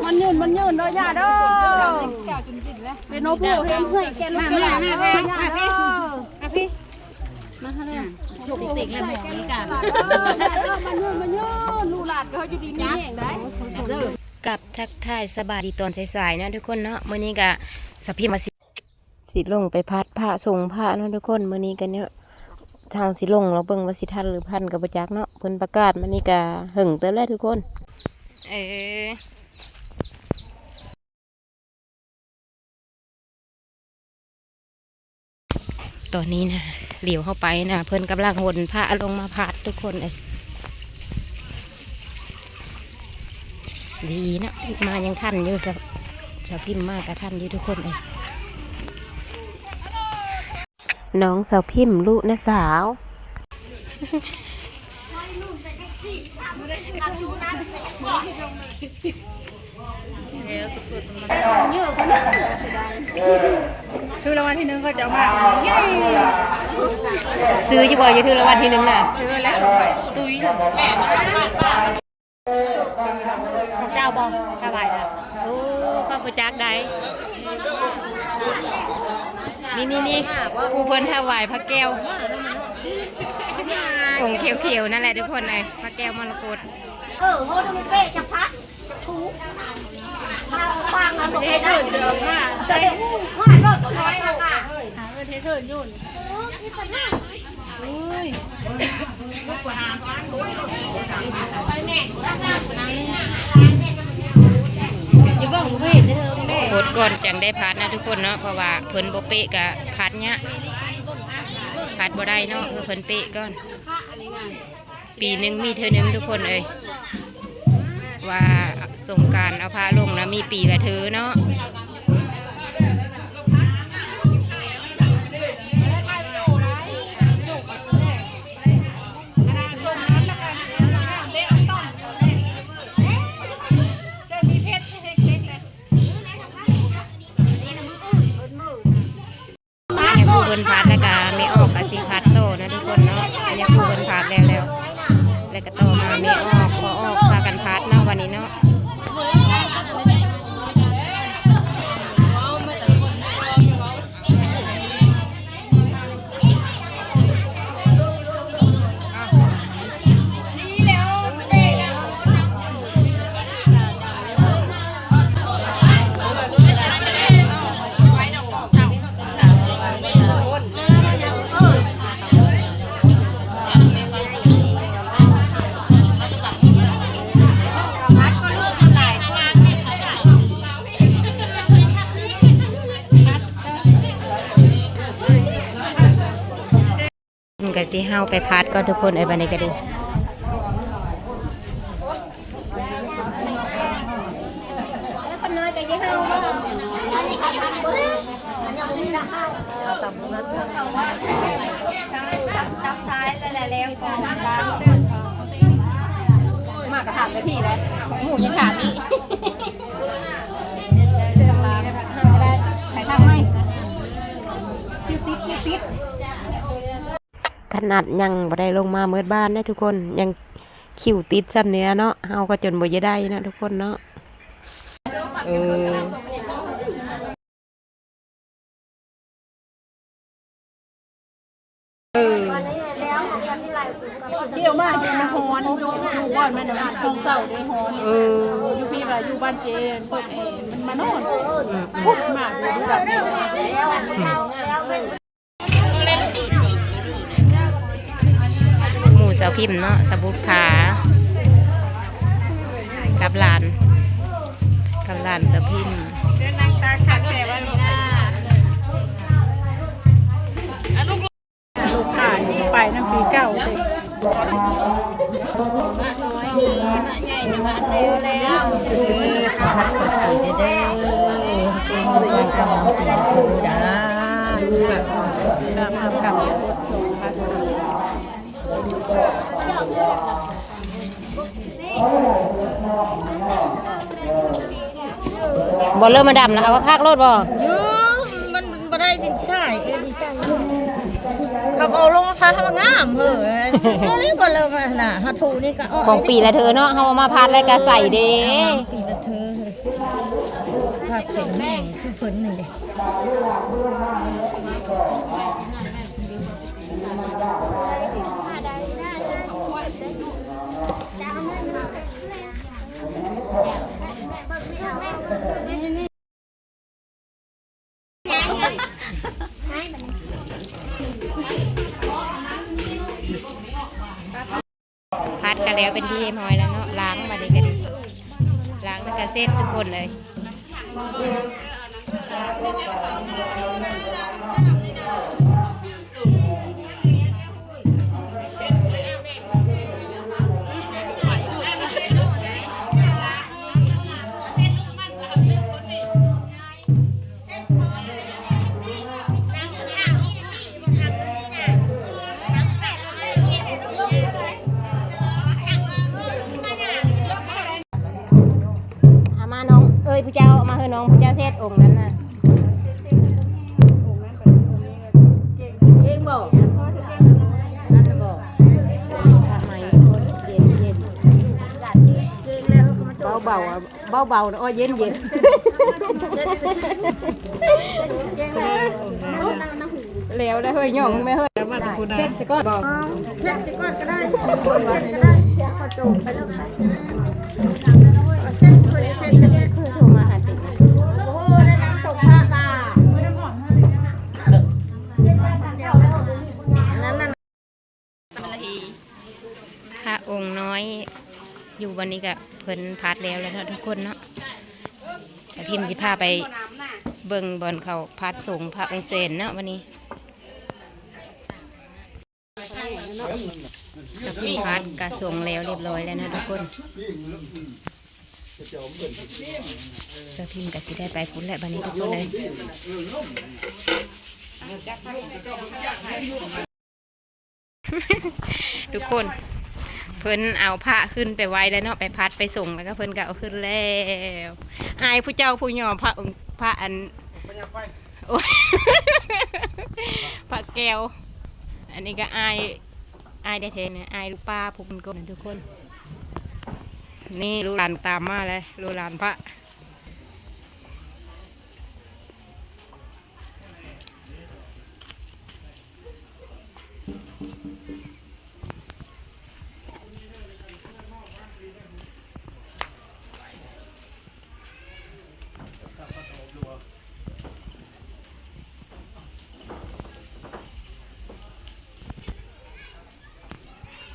ມັນຍືນ ມັນຍືນເດີ ຢ່າເດີ ເປັນໂນຜູ້ເຮັດເມື່ອຍແກ່ລູກແກ່ຫຼານເດີ ຢ່າເດີ ມາພີ່ ມາຫາແລ້ວ ມັນຍືນ ມັນຍືນ ລູກຫຼານກໍຢູ່ດີມີແຮງໄດ໋. ກັບທັກທາຍສະບາຍດີຕອນສາຍໆເນາະທຸກຄົນເນາະ ມື້ນີ້ກະສາວພິມວ່າຊິ ຊິລົງໄປພັດພະ ສົງພະເນາະທຸກຄົນ. ມື້ນີ້ກໍເນາະ ເຮົາຊິລົງລອງເບິ່ງວ່າຊິທັນຫຼືບໍ່ທັນກໍບໍ່ຈັກເນາະ ເພິ່ນປະກາດມານີ້ກໍເຫິງເຕີບແລ້ວທຸກຄົນ. ເອີ ຕອນນີ້ນະ ຫຼຽວເຂົ້າໄປນະ ເພິ່ນກຳລັງຫົນພະລົງມາພັດທຸກຄົນເອີຍ. ດີເນາະ ມາຍັງທັນຢູ່ ສາວ ສາວພິມມາກໍທັນຢູ່ທຸກຄົນເອີຍ. ນ້ອງສາວພິມລຸນະສາວ. ຖືກລາງວັນທີໜຶ່ງເຂົາເຈົ້າມາ ຊື້ຢູ່ບໍ່? ຢາກຖືກລາງວັນທີໜຶ່ງນະ ຊື້ແລ້ວ ຕຸ້ຍ ເຈົ້າບໍ່ຖວາຍນະ? ໂອ້ ຂ້ອຍບໍ່ຈັກໃດ. ນີ້ໆໆ ຜູ້ເພິ່ນຖວາຍພະແກ້ວ ອົງຂຽວໆ ນັ້ນແຫຼະທຸກຄົນເອີຍ ພະແກ້ວມໍລະກົດ. ເອີ ໂຫ ມັນເປະຈັກພັດທຸກ ບາງອັນບໍ່ເຄີຍໄດ້ເຈີມາ ເອີ ເອີ ເຮັດເທີນຢູ່. ກົດກ່ອນຈັ່ງໄດ້ພັດນະທຸກຄົນເນາະ ເພາະວ່າເພິ່ນບໍ່ເປະກະພັດຍາກ ພັດບໍ່ໄດ້ເນາະ ເອີ ເພິ່ນເປະກ່ອນ. ປີໜຶ່ງມີເທື່ອໜຶ່ງທຸກຄົນເອີຍ ວ່າສົງການເອົາພະລົງນະ ມີປີລະເທື່ອເນາະ. ອັນນີ້ຜູ້ເພິ່ນພັດ ແລ້ວກະແມ່ອອກກະຊິພັດຕໍ່ນະທຸກຄົນເນາະ. ອັນນີ້ຜູ້ເພິ່ນພັດແລ້ວ ແລ້ວ ແລ້ວກະຕໍ່ມາແມ່ອອກ ພໍ່ອອກ ພາກັນພັດເນາະ ບາດນີ້ເນາະ. ມັນກະຊິ ເຮົາໄປພັດກ່ອນທຸກຄົນເອີຍ ບາດນີ້ກະດີ. ມາກະຖາມໜ້າທີ່ແຫຼະ ໝູ່ຍັງຖາມອີກ. ຂະໜາດຍັງບໍ່ໄດ້ລົງມາເໝິດບ້ານເດ້ທຸກຄົນ ຍັງຄິວຕິດຊ່ຳນີ້ເນາະ ເຮົາກໍຈົນບໍ່ຢາກໄດ້ເນາະທຸກຄົນເນາະ. ເອີ ເອີ ດຽວມາຢູ່ມັນຮ້ອນ ຢູ່ ຢູ່ບ່ອນມັນຫ້ອງເຊົ່າເດ້ຮ້ອນ. ເອີ ຢູ່ພີ້ວ່າຢູ່ບ້ານເຈ ເປີດແອ ມັນມານອນ. ອືມ ພຸ້ນມາຢູ່ ຢູ່ບ້ານເຈ. ໝູ່ສາວພິມເນາະ ສາວບຸບຜາ ກັບຫຼານ ກັບຫຼານສາວພິມ. ລູກຄ້ານີ້ໄປນຳປີເກົ່າເດ້. ບໍ່ເລີ່ມມາດຳນະ ເອົາຄັກໆໂລດບໍ່? ຢູ່ ມັນບໍ່ໄດ້ດິນຊາຍ ເອີ ດິນຊາຍ ເຂົາເອົາລົງມາພັດໃຫ້ມັນງາມເຮີ້ຍ. ບໍ່ເລີຍ ບໍ່ເລີຍ ອັນນ່າ ຫາຖູນີ້ກະອອກ ຂອງປີລະເທື່ອເນາະ ເຮົາເອົາມາພັດແລ້ວກະໃສ່ເດ້. ປີລະເ ເອີ ພາກເປັນແມ່ງຄືເພິ່ນນີ້ເດ້. ພັດກໍແລ້ວເປັນທີ່ຮຽບຮ້ອຍແລ້ວເນາະ, ລ້າງບາດນີ້ກໍໄດ້ ລ້າງແລ້ວກໍເຊັດທຸກຄົນເອີຍ. ເອົາມານ້ອງເອີຍ ຜູ້ເຈົ້າ ເອົາມາໃຫ້ນ້ອງຜູ້ເຈົ້າເຊັດອົງນັ້ນນະ. ເກັ່ງບໍ່? ນັ້ນນະບໍ່? ເຢັນໆ ເບົາໆ ເບົາໆ ເນາະ ເຢັນໆ. ແລ້ວ ແລ້ວເຮີ້ຍ ຍ່ອງແມ່ເຮີ້ຍ ເຊັດສະກ່ອນບໍ່? ເຊັດສະກ່ອນກໍໄດ້ ເຊັດກໍໄດ້ ຂໍໂຈມໄປແລ້ວ ເຊັດ ເຊັດ ເຊັດ ໂທມາຫາຕິ ໂອ້ໂຫ ໄດ້ນຳສົງພະມາ ນັ້ນນະ. ພະອົງນ້ອຍຢູ່ບ່ອນນີ້ກະເພິ່ນພັດແລ້ວແລ້ວເນາະທຸກຄົນເນາະ. ສາວພິມຊິພາໄປເບິ່ງບ່ອນເຂົາພັດສົງພະອົງແສນເນາະ ວັນນີ້. ສາວພິມພັດກະສົງແລ້ວຮຽບຮ້ອຍແລ້ວເນາະທຸກຄົນ. ສາວພິມກະຊິໄດ້ໄປພຸ້ນແຫຼະບັດນີ້ທຸກຄົນເອີຍ. ທຸກຄົນ ເພິ່ນເອົາພະຂຶ້ນໄປໄວ້ແລ້ວເນາະ ໄປພັດໄປສົງ ແລ້ວກໍເພິ່ນກໍເອົາຂຶ້ນແລ້ວ. ອາຍຜູ້ເຈົ້າຜູ້ຫຍໍ້ພະອົງ ພະອັນ ໂອ້ຍ ພະແກ້ວ. ອັນນີ້ກໍອາຍ ອາຍແທ້ໆນະ ອາຍລູກປ້າຜູ້ເພິ່ນກໍນະທຸກຄົນ. ນີ້ລູກຫຼານຕາມມາແລ້ວ ລູກຫຼານພະ.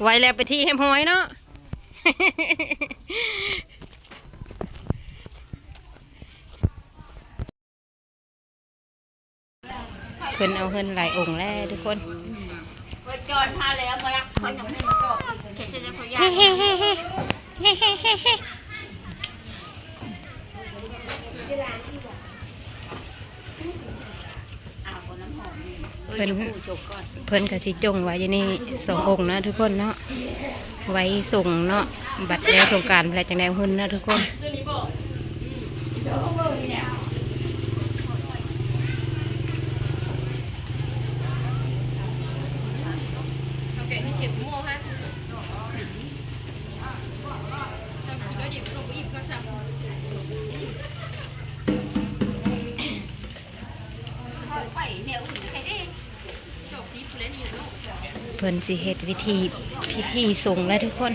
ໄວ້ແລ້ວ ເປັນທີ່ຮຽບຮ້ອຍເນາະ. ເພິ່ນເອົາເຮືອນຫຼາຍອົງແລ້ວທຸກຄົນ. ເພິ່ນຈອນພາແລ້ວບໍ່ລະ ເພິ່ນຍັງບໍ່ຈອດ ເຮັດໃຫ້ເຂົາຢ້ານ. ເພິ່ນ ເພິ່ນກໍຊິຈົ່ງໄວ້ຢູ່ນີ້ສອງອົງເນາະທຸກຄົນເນາະ ໄວ້ສົງເນາະ. ບັດແລ້ວສົງການແລ້ວ ຈັ່ງໄດ້ເງິນເນາະທຸກຄົນ. ເພິ່ນຊິເຮັດວິທີ ພິທີສົງແລ້ວທຸກຄົນ.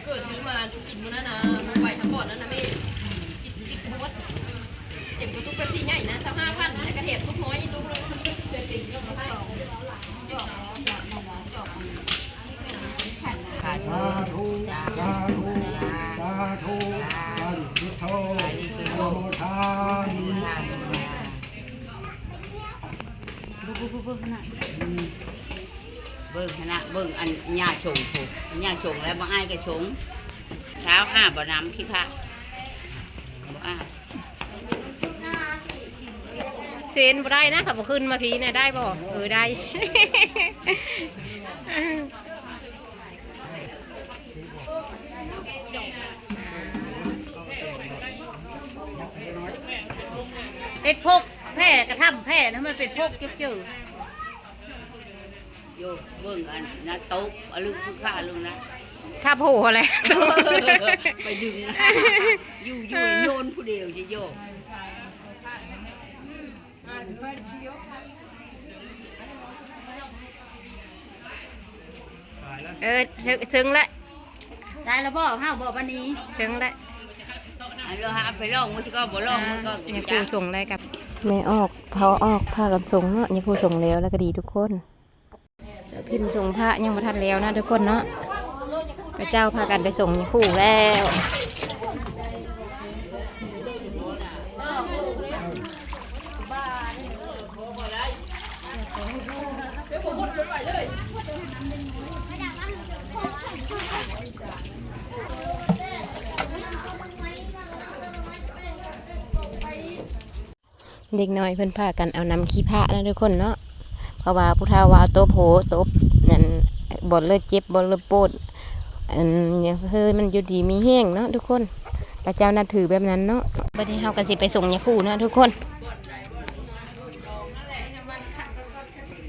ເກີດຊື້ມາກິນມື້ນັ້ນນະ ໄປທາງບ່ອນນັ້ນນະແມ່ ກິນ ກິນບໍ່ໝົດ. ເຕັມກະຕຸກເປັບຊີໃຫຍ່ນະ ຊາວຫ້າພັນ ແລ້ວກະແຖມຕຸກນ້ອຍອີກຕຸກໜຶ່ງ. ສາທຸ ສາທຸ ສາທຸ ປາລິສຸດໂທ ອະນຸໂມທາມິ. ເບິ່ງຫັ້ນນະ ເບິ່ງອັນຍ່າຊົງພຸ້ນ ຍ່າຊົງແລ້ວບໍ່ອາຍກະຊົງ. ຊາວຫ້າບໍ່ນຳຂີ້ພະ ບໍ່ອາຍ. ເຊັນບໍ່ໄດ້ນະ ຖ້າບໍ່ຂຶ້ນມາພີ້ນະ ໄດ້ບໍ່? ເອີ ໄດ້. ເຮັດພົກແຜ່ກະທຳແຜ່ນະ ມັນເປັນພົກເຈີ. ໂຍ ເບິ່ງອັນນັ້ນຕົກອະລຶກຄືຂ້າເລີຍນະ ຖ້າໂພຫັ້ນແຫຼະ ໄປດຶງ ຢູ່ ຢູ່ໂຍນຜູ້ດຽວຊິໂຍ. ເອີ ເຊິ່ງລະ ໄດ້ລະບໍ ເຮົາບໍ ບາດນີ້ເຊິ່ງລະ ອັນລະຫາໄປລອງມື້ຊິກໍບໍ່ລອງ ອ່າ ມື້ກໍ ຍາຄູສົ່ງໄດ້ກັບ ແມ່ອອກ ພໍ່ອອກ ພາກັນສົ່ງເນາະ ຍາຄູສົ່ງແລ້ວ ແລ້ວກໍດີທຸກຄົນ. ສາວພິມສົ່ງພະຍັງບໍ່ທັນແລ້ວນະທຸກຄົນເນາະ ເຂົາເຈົ້າພາກັນໄປສົ່ງຍາຄູແລ້ວ. ເດັກນ້ອຍເພິ່ນພາກັນເອົານ້ຳຂີ້ພະນະທຸກຄົນເນາະ ເພາະວ່າຜູ້ເຖົ້າວ່າຕົບໂຫ ຕົບນັ້ນ ບ່ອນເລີເຈັບ ບ່ອນເລີປວດ ອັນ ຄືມັນຢູ່ດີມີແຮງເນາະທຸກຄົນ ເຂົາເຈົ້ານັບຖືແບບນັ້ນເນາະ. ບັດນີ້ເຮົາກໍຊິໄປສົ່ງຍາຄູເນາະທຸກຄົນ.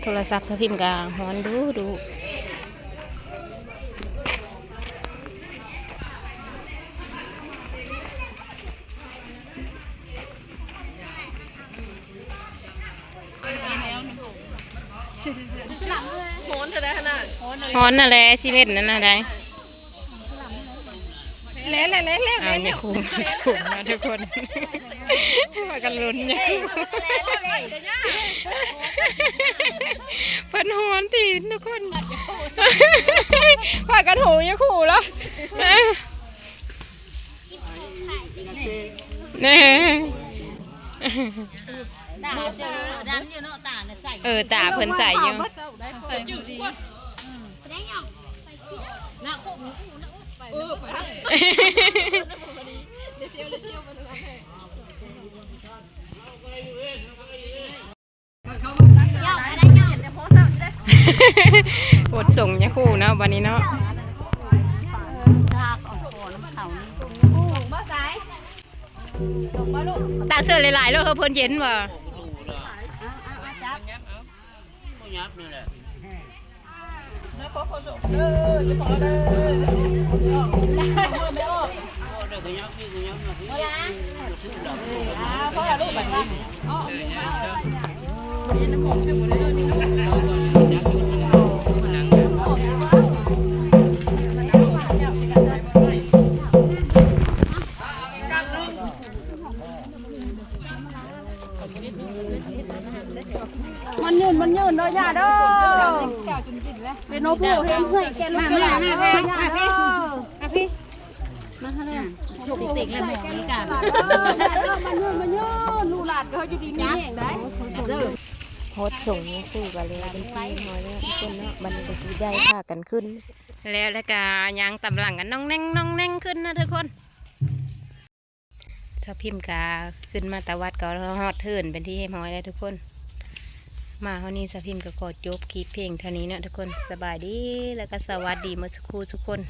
ໂທລະສັບສາວພິມກໍຮ້ອນດຸໆ. ຮ້ອນເທົ່າໃດຫັ້ນນະ? ຮ້ອນນັ້ນແຫຼະ ຊິເວັນນັ້ນນະໄດ໋. ແລ້ວ ແລ້ວ ແລ້ວ ແລ້ວ ອ້າວ ຍາຄູມາສົ່ງນະທຸກຄົນ ພາກັນລຸ້ນຍາຄູ ເພິ່ນຮ້ອນຕີນທຸກຄົນ ພາກັນໂຫຍາຄູລະ ແນ່ ຕາເສືອດຳຢູ່ເນາະ ຕານະໃສ ເອີ ຕາເພິ່ນໃສຢູ່ ໃສ ອົດສົ່ງຍາຄູເນາະ ບັດນີ້ເນາະ ຕາກເສື້ອຫຼາຍໆໂລດ ເພິ່ນເຢັນບໍ່? ບໍ່ຫຍັບນີ້ແຫຼະ ມັນຍືນ ມັນຍືນເດີ ຢ່າເດີ ເປັນໂນໂພເຮັດໃຫ້ແກ່ລູກຫຼານເດີ ຢ່າເດີ ມາຫາແມ່ ມາຫາແມ່ ມາຫາແມ່ ມາຫາແມ່ ມາຫາແມ່ ມາຫາແມ່ ມັນຍືນ ມັນຍືນ ລູກຫຼານກໍຢູ່ດີມີແຮງໄດ໋ ເດີ ໂພດສົ່ງນີ້ຄືວ່າເລີຍ ເປັນທີ່ຮອຍແລ້ວທຸກຄົນເນາະ ບັດນີ້ກໍຄືໄດ້ພາກັນຂຶ້ນ ແລ້ວ ແລ້ວກໍຍ່າງຕາມຫຼັງກັນ ໜອງແໜງ ໜອງແໜງ ຂຶ້ນນະທຸກຄົນ. ສາວພິມກະຂຶ້ນມາຕາວັດກໍຮອດເທິນເປັນທີ່ຮຽບຮ້ອຍແລ້ວທຸກຄົນ. ມາຮອດນີ້ສາວພິມກໍຂໍຈົບຄລິບພຽງເທົ່ານີ້ເນາະທຸກຄົນ. ສະບາຍດີ ແລ້ວກໍສະຫວັດດີໝົດສູ່ຄູ່ສູ່ຄົນ.